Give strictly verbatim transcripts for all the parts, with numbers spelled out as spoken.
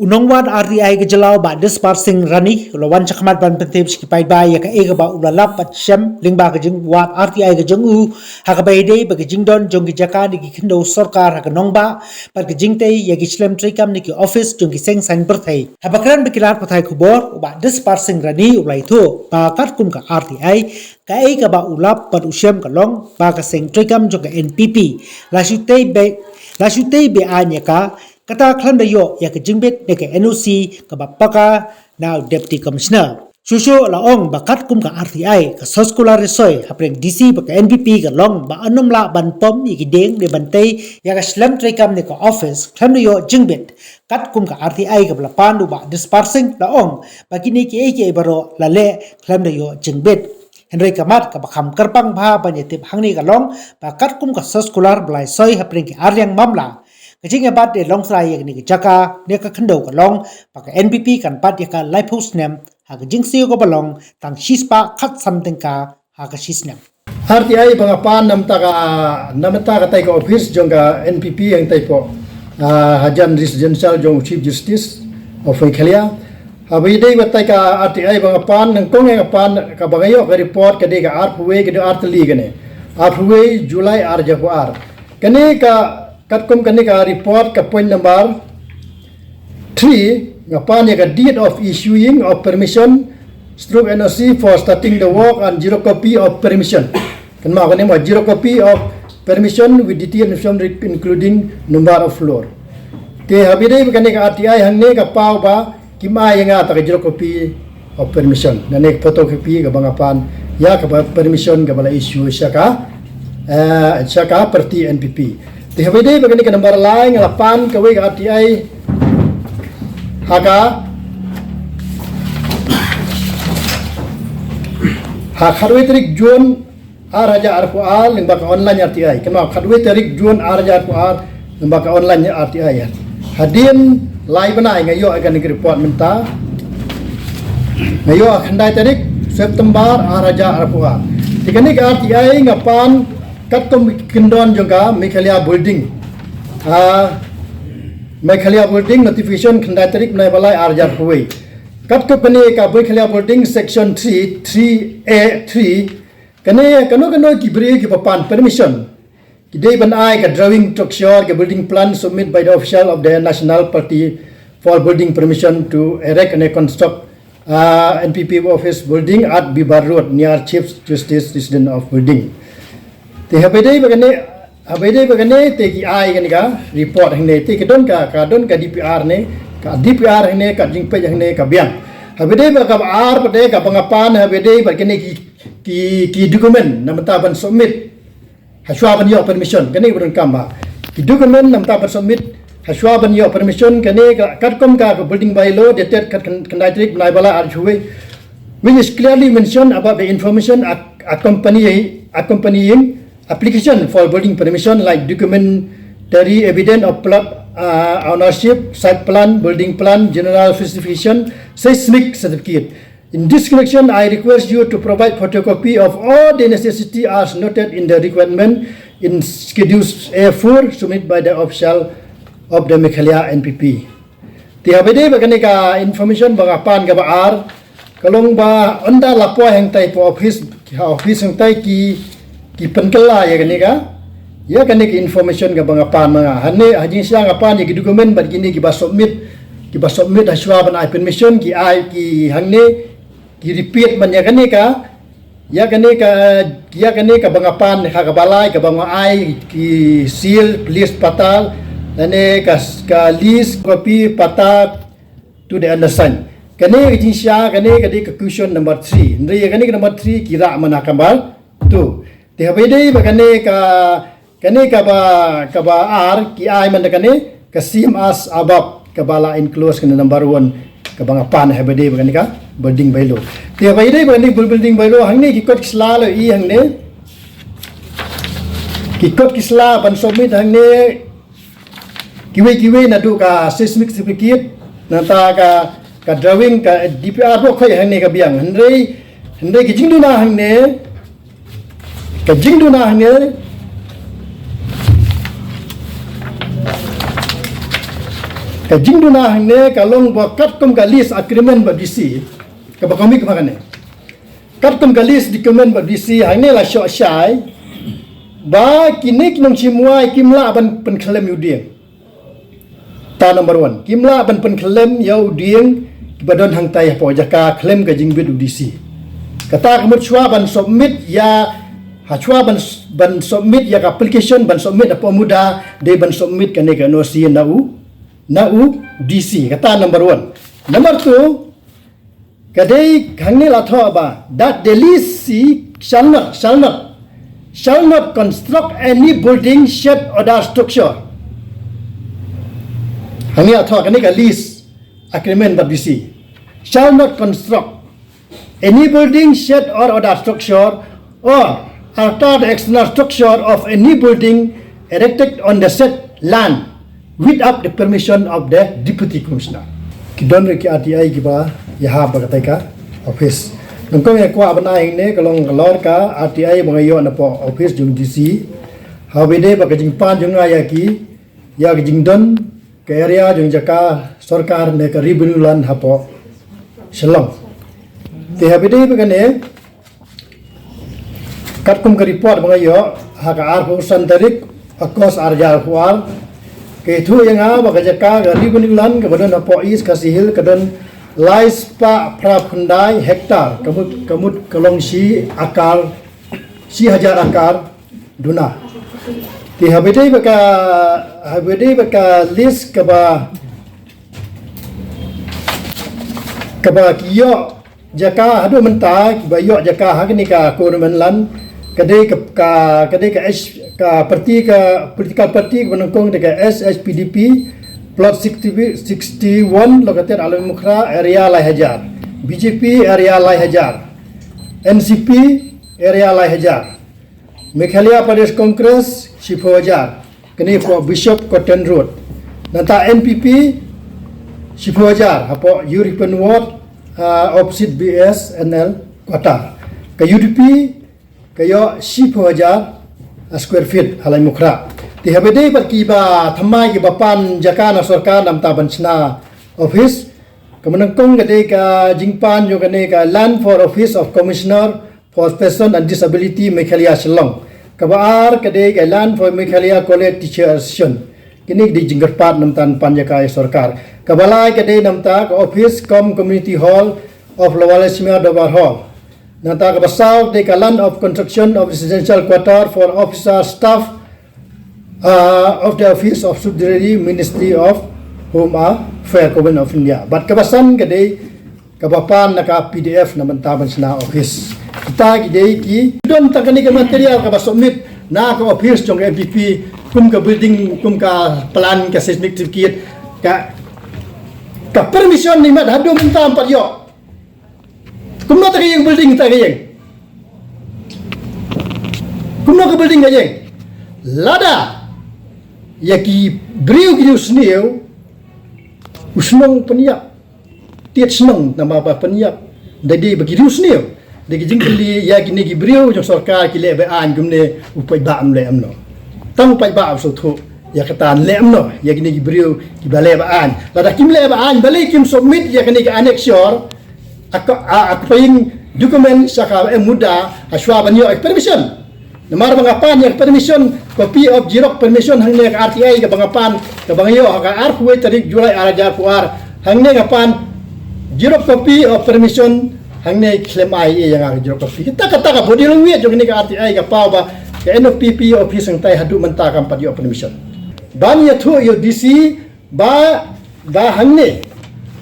U nongwad R T I ka jylla u Bah Dispar Singh Rani u la wan shakhmat ban pyntip sha ki paidbah ïa kaei kaba u la lap bad shem lyngba ka jingwad R T I ka jong u, ha kaba ïadei bad ka jingdon jong ki jaka ne ki khyndew sorkar ha ka nongbah bad ka jingtei ïa ki shlem treikam ne ki office jong ki seng saiñ pyrthei. Haba kren bad ki lad pathai khubor, u Bah Dispar Singh Rani u la ïathuh ba katkum ka R T I, kaei kaba u lap bad u shem ka long ba ka seng treikam jong ka N P P la shu tei be, la shu tei be-aiñ ïa ka, kata khlem da ïoh ïa ka jingbit ne ka N O C kaba paka na u Deputy Commissioner. Shuh shuh la ong ba katkum ka R T I, ka soskular ïasoi hapdeng D C bad ka N P P ka long ba yn ym lah ban pom ïa ki dieng ne ban tei ïa ka shlem treikam ne ka office khlem da ïoh jingbit. Katkum ka R T I kaba la pan, u Bah Dispar Singh la ong ba kine kiei kiei baroh la leh khlem da ïoh jingbit. Hynrei ka mat kaba kham kyrpang bha ban ïatip hangne ka long ba katkum ka soskular ba la ïasoi hapdeng ki arliang mamla, ka jingïabat de long srai ïa kane ka jaka ne ka khyndew ka long ba ka N P P kan bat ïa ka laiphew snem ha ka jingsiew kaba long tang shispah khatsan tyngka ha ka shisnem. R T I ba nga pan namta ka, namta katai ka office jong ka N P P hangtai hapoh, ah, hajan residential jong Chief Justice of Meghalaya. Haba ïadei bad katai ka R T I ba nga pan, nyngkong ïa nga pan kaba nga ïoh ka report ka dei ka arphew wei, ka dei artylli kane. Arphew wei July ar hajar arphew ar. Kane ka, katkum kane ka report ka point number three, nga pan ïa ka deed of issuing of permission stroke N O C for starting the work and xerocopy of permission. Kynmaw kane mo, xerocopy of permission with detailed information including number of floor. Te haba ïadei bad kane ka R T I hangne ka paw ba kim ai ïa nga kata ka xerocopy of permission, ne ka photocopy kaba nga pan ïa kaba permission kaba la issue sha ka, eh, sha ka party N P P. Te haba ïadei bad kane ka number lai, nga la pan kawei ka R T I ha ka, ha khatwei tarik June ar hajar arphew ar, lyngba ka online R T I. Kynmaw, khatwei tarik June ar hajar arphew ar, lyngba ka online R T I. Hadien lai bnai nga ïoh ïa kane ka report mynta. Nga ïoh ha khyndai tarik September ar hajar arphew ar. Te kane ka R T I nga pan katkum ki kyndon jong ka Meghalaya Building. Ah, Meghalaya Building notification khyndai tarik bnai ba lai ar hajar arphew wei. Katkum kane ka Meghalaya Building section three, three A three, kane kano kano ki briew kiba pan permission ki dei ban ai ka drawing structure ka building plan submit by the official of the National Party for building permission to erect and construct, uh, N P P office building at Bibar Road near Chief Justice Resident of Building. Te haba ïadei bad kane, haba ïadei bad kane te ki ai kane ka report hangne, te ka don ka, ka don ka D P R ne, ka D P R hangne, ka jingpeit hangne ka biang. Haba ïadei bad kaba ar pat de kaba nga pan, haba ïadei bad kane ki, ki, ki document namar ban submit hashwa ban ïoh permission, kane ba donkam ba. Ki document namar ban submit hashwa ban ïoh permission, kane ka katkum ka, ka building bylaw dated khat khyndai tarik bnai ba lai ar hajar arphew wei, which is clearly mentioned about the information ac-, accompanying, accompanying application for building permission, like documentary evidence of plot, uh, ownership, site plan, building plan, general specification, seismic certificate. In this connection, I request you to provide photocopy of all the necessity as noted in the requirement in Schedule A four submitted by the official of the Meghalaya N P P. Te haba ïadei bad kane ka information ba nga pan kaba ar, ka long ba ynda la poi hangtai hapoh office, ha office hangtai ki, ki pynkylla ïa kane ka, ïa kane ka information kaba nga pan ma nga. Hangne ha jingshisha nga pan ïa ki document bad kine kiba submit, kiba submit hashwa ban ai permission, ki ai ki hangne, ki repeat ban ïa kane ka, ïa kane ka, ïa kane kaba nga pan ha kaba lai, kaba nga ai ki seal, please, patta, lane ka, ka lease copy, patta to the undersigned. Kane ka jingshisha, kane ka dei ka question number three. Hynrei ïa kane ka number three ki rah man ha ka number two. Te haba ïadei bad kane ka, kane kaba, kaba ar ki ai man da kane ka same as above kaba la enclose kane number one kaba nga pan haba ïadei bad kane ka building bylaw. Te haba ïadei bad kane ka building bylaw hangne ki kot ki sla la i hangne. Ki kot ki sla ban submit hangne kiwei kiwei naduh ka seismic certificate, nangta ka, ka drawing, ka D P R ruh khoi hangne ka biang. Hynrei, hynrei ka jingduna hangne, ka jingduna hangne, Ka jingduna hangne ka long ba katkum ka lease agreement bad D C, kaba ka mih ka ba kane. Katkum ka lease agreement bad D C hangne la shoh shai ba kine ki nongshim wai kim lah ban pynkhlem ïa u dieng. Ta number one, kim lah ban pynkhlem ïa u dieng kiba don hangtai hapoh jaka khlem ka jingbit u D C. Kata ka mut shuwa ban submit ïa, ha shuwa ban, ban submit ïa ka application, ban submit hapoh MUDA, dei ban submit kane ka N O C na u, na u D C. Kata number one. Number two, ka dei hangne la thoh ba that the lessee shall not, shall not, shall not construct any building, shed or other structure. Hangne la thoh kane ka lease agreement bad D C. Shall not construct any building, shed or other structure, or alter the external structure of any building erected on the said land without the permission of the Deputy Commissioner. Ki don ruh ki R T I kiba ïahap bad kata ka office. Nyngkong ïa kwah ban ai hangne ka long halor ka R T I ba nga ïoh napoh office jong D C. Haba ïadei bad ka jingpan jong nga ïa ki, ïa ka jingdon ka area jong jaka sorkar ne ka revenue land hapoh Shillong. Te haba ïadei bad kane, katkum ka report ba nga ïoh ha ka arphew san tarik August ar hajar arphew ar, ka ïathuh ïa nga ba ka jaka ka revenue land kaba don hapoh East Khasi Hills ka don lai spah phra phew khyndai hektar, ka mut, ka mut ka long shi akar, shi hajar akar duna. Te haba ïadei bad ka, haba ïadei bad ka lease kaba, kaba ki ïoh jaka haduh mynta, kiba ïoh jaka ha kane ka Government Land, ka dei ka, ka, ka dei ka H, ka parti, ka political party kaba nyngkong dei ka S H P D P, plot sixty, sixty-one located Allaimukhra, area lai hajar. B J P area lai hajar. N C P area lai hajar. Meghalaya Pradesh Congress shiphew hajar. Kane hapoh Bishop Cotton Road. Nangta N P P shiphew hajar hapoh European Ward, ah, opposite B S N L quarter. Ka U D P ka ïoh shiphew hajar, ah, square feet ha Allaimukhra. Te haba ïadei bad kiba thymmai kiba pan jaka na sorkar namar ban shna office. Kaba nyngkong ka dei ka jingpan jong kane ka Land for Office of Commissioner for Persons and Disability Meghalaya Shillong. Kaba ar ka dei ka Land for Meghalaya College Teacher Association. Kine ki dei jingkyrpad namar ban pan jaka ïa sorkar. Kaba lai ka dei namar ka office cum community hall of Lower Lasmia Dorbar Hall. Nangta kaba saw ka dei ka land of construction of residential quarter for officer staff, ah, of the Office of Subsidiary Ministry of Home Affairs, Government of India. Bad kaba san ka dei kaba pan na ka P D F namar ban shna office. Kita ki dei ki don tang kane ka material kaba submit na ka office jong ka N P P, kum ka building, kum ka plan, ka seismic certificate, ka, ka permission ne mat haduh mynta ym pat ïoh. Kumno te ka ïeng building te ka ïeng? Kumno ka building ka ïeng? Lada ïa ki briew ki dei u sniew, u shnong pynïap. Tied shnong namar ba pynïap. Da dei ba ki dei u sniew. Da ki jingkylli ïa kine ki briew jong sorkar ki leh ba aiñ kumne, u paidbah ym leh kumno. Tang u paidbah u sngewthuh ïa kata, leh kumno ïa kine ki briew kiba leh ba aiñ. Lada kim leh ba aiñ, balei kim submit ïa kine ki annexure, a ko-, a, accompanying document sha ka MUDA, ha shuwa ban ïoh permission. Namar ba nga pan ïa ka permission, copy of xerox permission hangne ka R T I kaba nga pan, kaba nga ïoh ha ka arphew wei tarik July ar hajar arphew ar. Hangne nga pan xerox copy of permission, hangne khlem ai ïa nga ka xerox copy. Kata, kata ka body language jong kane ka R T I ka paw ba ka N F P P office hangtai haduh mynta kam pat ïoh permission. Ban ïathuh ïa u D C, ba, ba hangne,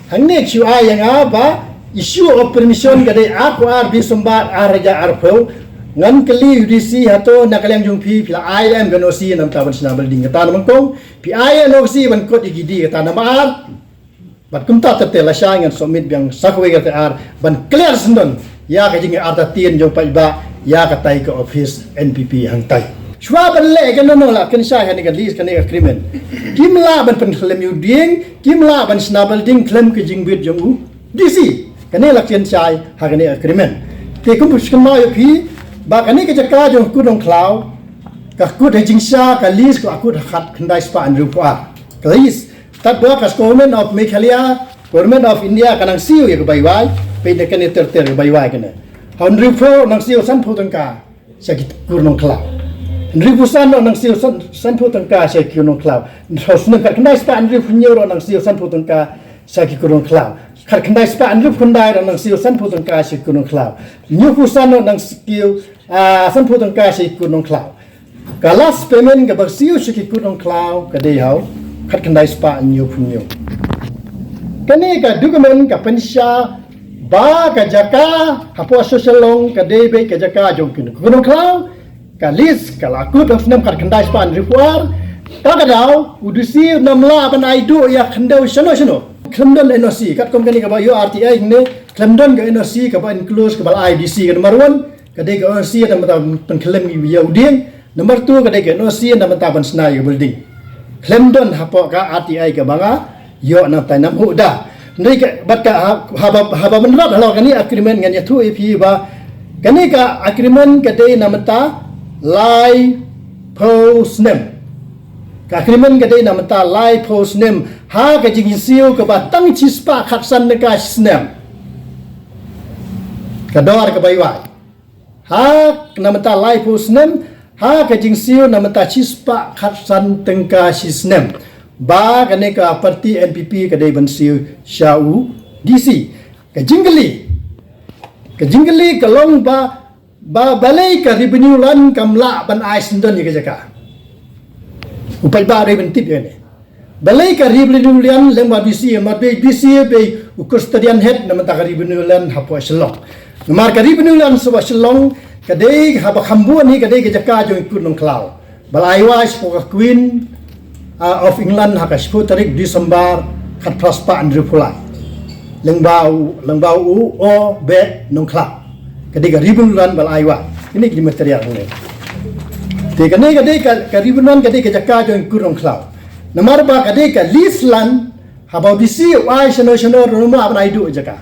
hangne ki ai ïa nga ba issue of permission ka dei arphew ar bnai December ar hajar arphew. Ngan kylli u D C, hato na ka liang jong phi, phi la ai em ka N O C namar ban shna building? Kata namar kong, phi ai N O C ban kot ïa ki dei, kata namar ar. Bad kumta te te lashai ngan submit biang sa kawei ka R T R ban clear syndon ïa ka jingartatien jong paidbah ïa katai ka office N P P hangtai. Shuwa ban leh kano kano la kynshai ha kane ka lease, kane ka agreement. Kim lah ban pynkhlem ïa u dieng, kim lah ban shna building khlem ka jingbit jong u D C. Kane la kynshai ha kane ka agreement. Te kum phi kynmaw ïa phi ba kane ka jaka jong u Kut Nongkhlaw, ka kut ha jingshisha ka lease ka kut ha khatkhyndai spah hynriewphew ar. Ka lease Tad ba ka Government of Meghalaya, Government of India ka nang siew ïa ka bai wai, peit na kane ter ter ka bai wai kane. Hynriewphew nang siew sanphew tyngka sha ki kur nongkhlaw. Hynriewphew san nang siew san, sanphew tyngka sha ki kur nongkhlaw. Hynriew snem khatkhyndai spah hynriewphew hynñiew nang siew sanphew tyngka sha ki kur nongkhlaw. Khatkhyndai spah hynriewphew khyndai nang siew sanphew tyngka sha ki kur nongkhlaw. Hynñiewphew san nang siew, ah, sanphew tyngka sha ki kur nongkhlaw. Ka last payment kaba siew sha ki kur nongkhlaw ka dei ha u khatkhyndai spah hynñiewphew hynñiew. Kane ka document ka pynshai ba ka jaka hapoh Shillong ka dei beit ka jaka jong ki kur nongkhlaw. Ka lease ka la kut ha u snem khatkhyndai spah hynriewphew ar. Ka ka daw u D C u nym lah ban ai duh ïa khyndew shano shano. Khlem don N O C, katkum kane kaba ïoh R T I hangne, khlem don ka N O C kaba enclose kaba la ai D C ka number one. Ka dei ka N O C na ka bynta pynkhlem ïa u dieng. Number two ka dei ka N O C na ka bynta ban shna ïa ka building. Khlem don hapoh ka R T I kaba nga ïoh na ka bynta namar u da. Hynrei ka, bad ka ha-, haba, haba mynrap halor kane agreement ngan ïathuh ïa phi ba kane ka agreement ka dei na ka bynta laiphew snem. Ka agreement ka dei na ka bynta laiphew snem. Ha ka jingsiew kaba tang shispah khatsan tyngka shi snem. Ka dor ka bai wai. Ha na ka bynta laiphew snem, ha ka jingsiew na ka bynta shispah khatsan tyngka shi snem. Ba kane ka party N P P ka dei ban siew sha u D C. Ka jingkylli. Ka jingkylli ka long ba, ba balei ka Revenue Land kam lah ban ai syndon ïa ka jaka. U paidbah dei ban tip ïa kane. Balei ka Revenue Land lyngba D C, ma dei D C dei u custodian head na ka bynta ka Revenue Land hapoh Shillong. Namar ka Revenue Land hapoh Shillong ka dei haba kham bun hi ka dei ka jaka jong ki kur nongkhlaw. Ba la ai wai shapoh ka Queen, ah, of England ha ka shiphew tarik December khatphra spah hynriewphew lai. Lyngba u, lyngba u O. Bek Nongkhlaw. Ka dei ka Revenue Land ba la ai wai. Kine ki material hangne. Te kane ka dei ka, ka Revenue Land ka dei ka jaka jong ki kur nongkhlaw. Namar ba ka dei ka lease land, haba u D C u ai shano shano ruh ym lah ban ai duh jaka.